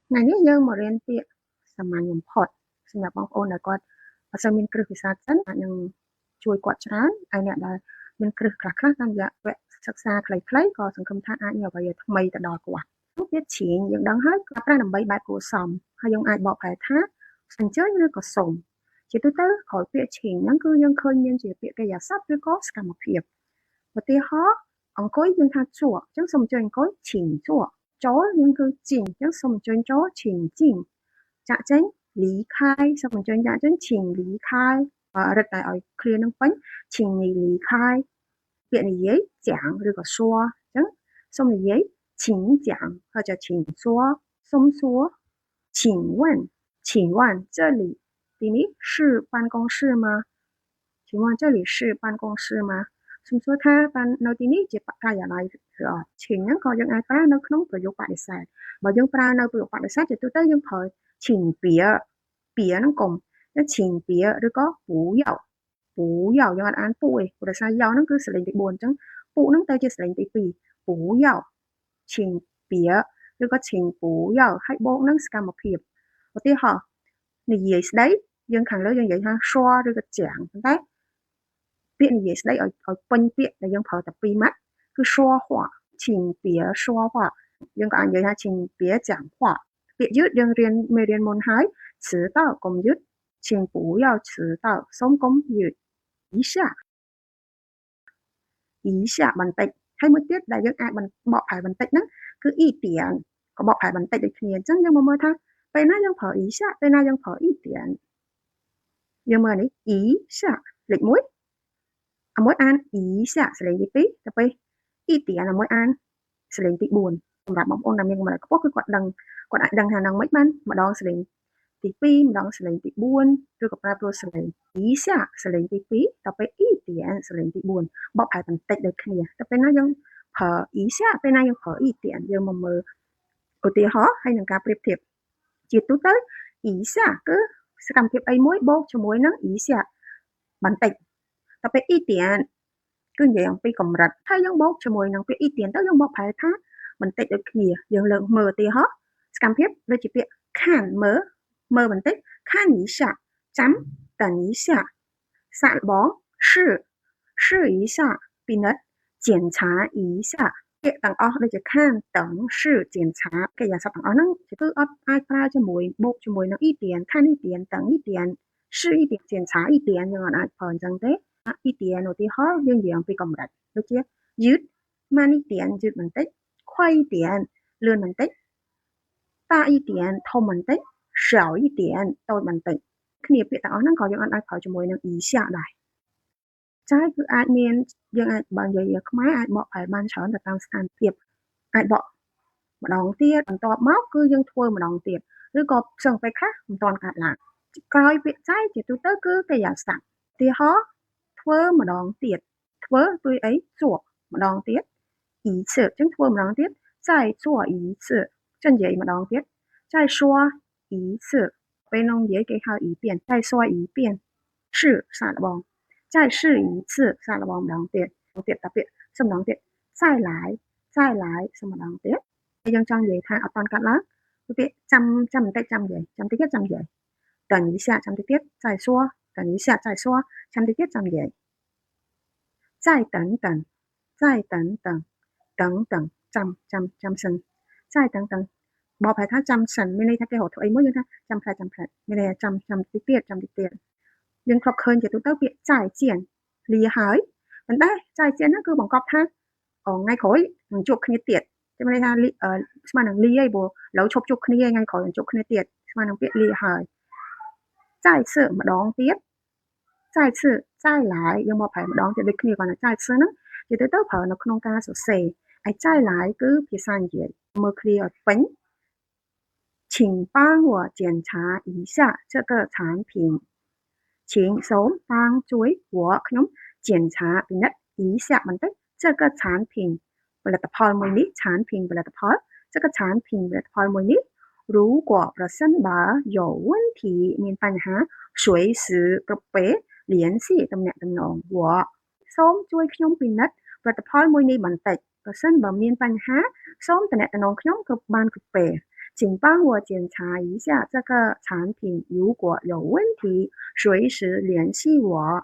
ថ្ងៃនេះយើងមករៀនពាក្យសាមញ្ញបំផុតសម្រាប់បងប្អូនដែលគាត់អត់សូវមានគ្រឹះភាសាចិនអាចនឹងជួយគាត់ច្រើនហើយអ្នកដែលមានគ្រឹះខ្លះៗតាមរយៈវគ្គសិក្សាខ្លីៗក៏សង្ឃឹមថាអាចមានអ្វីថ្មីទៅដល់គាត់ពាក្យ 請 យើងដឹងហើយប្រើប្រាស់ដើម្បីបែបគួរសមហើយយើងអាចបកប្រែថាអញ្ជើញឬក៏សូមជាទូទៅក្រោយពាក្យ 請 ហ្នឹងគឺយើងឃើញមានជាពាក្យកិរិយាសព្ទឬក៏សកម្មភាពឧទាហរណ៍អង្គុយយើងថា 坐 អញ្ចឹងសូមអញ្ជើញអង្គុយ 請坐 ចូលយើងគឺ 進 អញ្ចឹងសូមអញ្ជើញចូល 請進 ចាក់ចេញ 離開 សូមអញ្ជើញចាក់ចេញ 請離開 រឹតតែឲ្យ clear នឹងពេញ 請你離開 ពាក្យនិយាយ 講 ឬក៏ 說 អញ្ចឹងសូមនិយាយ 請講 或者請說 សូមសួរ 請問請問這裡ទីនេះ是辦公室嗎請問這裡是辦公室嗎សូមសួរថាបាននៅទីនេះជាការិយាល័យឬអត់ 請 ហ្នឹងក៏យើងអាចប្រើនៅក្នុងប្រយោគបដិសេធបើយើងប្រើនៅប្រយោគបដិសេធជាទូទៅយើងប្រើ 請別 別 ហ្នឹងកុំ請別 ឬក៏ 不要不要 យើងអត់អាន 不 ទេព្រោះដោយសារ 要 ហ្នឹងគឺសលេងទី4អញ្ចឹង 不 ហ្នឹងទៅជាសលេងទី2 不要請別 ឬក៏ 請不要 ហើយបូកនឹងសកម្មភាពឧទាហរណ៍និយាយស្ដីយើងខាងលើយើងនិយាយថា 說 ឬក៏ 講 ប៉ុន្តែពាក្យនិយាយស្ដីឲ្យពេញពាក្យដែលយើងប្រើតែ2ម៉ាត់គឺ 說話請別說話 យើងក៏អាចនិយាយថា 請別講話 ពាក្យយឺតយើងរៀនមេរៀនមុនហើយ 遲到 កុំយឺត 請不要遲到 សូមកុំយឺត 一下一下 បន្តិចហើយមួយទៀតដែលយើងអាចបកប្រែបន្តិចហ្នឹងគឺ 一點 ក៏បកប្រែបន្តិចដូចគ្នាអញ្ចឹងយើងមកមើលថាពេលណាយើងប្រើ 一下 ពេលណាយើងប្រើ 一點 យើងមើលនេះ 一下 លេខ1អាមួយអាន 一下 សលេងទី2ទៅពេល 一點 អាមួយអានសលេងទី4សម្រាប់បងប្អូនដែលមានកម្រិតខ្ពស់គឺគាត់ដឹងគាត់អាចដឹងថានឹងមិនបានម្ដងសលេងទី2ម្ដងសលេងទី4ឬក៏ប្រែប្រួលសលេង 一下 សលេងទី2ដល់ពេល 一點 សលេងទី4បកប្រែបន្តិចដូចគ្នាតែពេលណាយើងប្រើ 一下 ពេលណាយើងប្រើ 一點 យើងមកមើលឧទាហរណ៍ហើយនឹងការប្រៀបធៀបជាទូទៅ 一下 គឺសកម្មភាពអីមួយបូកជាមួយនឹង 一下 បន្តិចដល់ពេល 一點 គឺនិយាយអំពីកម្រិតហើយយើងបូកជាមួយនឹងពាក្យ 一點 ទៅយើងបកប្រែថាបន្តិចដូចគ្នាយើងលើកមើលឧទាហរណ៍សកម្មភាពដូចជាពាក្យ 看 មើលមើលបន្តិច 看一下 ចាំ 等一下 សាកល្បង 試試一下 ពិនិត្យ 檢查一下 ពាក្យទាំងអស់ដូចជា 看 等 試 檢查 កិរិយាសព្ទទាំងអស់ហ្នឹងគឺអត់អាចប្រើជាមួយបូកជាមួយនឹង 一點 看一點等一點試一點檢查一點 យើងអត់អាចប្រើអញ្ចឹងទេ 一點 ឧទាហរណ៍យើងនិយាយអំពីកម្រិតដូចជាយឺត 慢一點 យឺតបន្តិច 快一點 លឿនបន្តិច 大一點 ធំបន្តិច 小一點 តូចបន្តិចគ្នាពាក្យទាំងអស់ហ្នឹងក៏យើងអត់អាចប្រើជាមួយនឹង 一下 ដែរចាគឺអាចមានយើងអាចបើនិយាយខ្មែរអាចបកប្រែបានច្រើនទៅតាមស្ថានភាពអាចបកម្ដងទៀតបន្ទាប់មកគឺយើងធ្វើម្ដងទៀតឬក៏ផ្សងពេលខ្លះមិនទាន់កើតឡើងក្រោយពាក្យចែកជាទូទៅគឺកិរិយាសព្ទឧទាហរណ៍ធ្វើម្ដងទៀតធ្វើគឺអី 做 ម្ដងទៀត 一次 អញ្ចឹងធ្វើម្ដងទៀត再做一次ចឹងនិយាយម្ដងទៀត再說一次ពេលនោះនិយាយគេហៅ一遍再說一遍試 សាកល្បង再試一次សាកល្បងម្ដងទៀតទៀតតាពាក្យសម្ដងទៀត再來再來សម្ដងទៀតយើងចង់និយាយថាអត់តាន់កាត់ឡើងពាក្យចាំចាំបន្តិចចាំនិយាយចាំតិចទៀតចាំនិយាយ等一下ចាំតិចទៀត再說等一下再說ចាំតិចទៀតចាំនិយាយ再等等再等等等等ចាំចាំចាំសិន再等等បកប្រែថាចាំសិនមានន័យថាគេរកធ្វើអីមួយយើងថាចាំផ្លែចាំផ្លែមានន័យថាចាំចាំតិចទៀតចាំតិចទៀតយើងធ្លាប់ឃើញជាទូទៅពាក្យ再見 លាហើយប៉ុន្តែ再見 ហ្នឹងគឺបង្កប់ថាថ្ងៃក្រោយនឹងជួបគ្នាទៀតចាំន័យថាស្មើនឹងលាហើយព្រោះឥឡូវឈប់ជួបគ្នាថ្ងៃក្រោយនឹងជួបគ្នាទៀតស្មើនឹងពាក្យលាហើយ再次 ម្ដងទៀត再次再來 យើងមកប្រែម្ដងទៀតដូចគ្នាគាត់ថា再次 ហ្នឹងជាទូទៅប្រើនៅក្នុងការសរសេរឯ再來 គឺភាសានិយាយមើល clear ឲ្យពេញ請幫我檢查一下這個產品請សូម幫ជួយ我ខ្ញុំ檢查ពិនិត្យ一下បន្តិច這個產品ផលិតផលមួយនេះ產品ផលិតផល這個產品ផលិតផលមួយនេះ如果ប្រសិនបើ有問題មានបញ្ហា隨時គ្រប់ពេល聯繫ទំនាក់ទំនង我សូមជួយខ្ញុំពិនិត្យផលិតផលមួយនេះបន្តិចប្រសិនបើមានបញ្ហាសូមទំនាក់ទំនងខ្ញុំគ្រប់បានគ្រប់ពេល请帮我检查一下这个产品，如果有问题，随时联系我。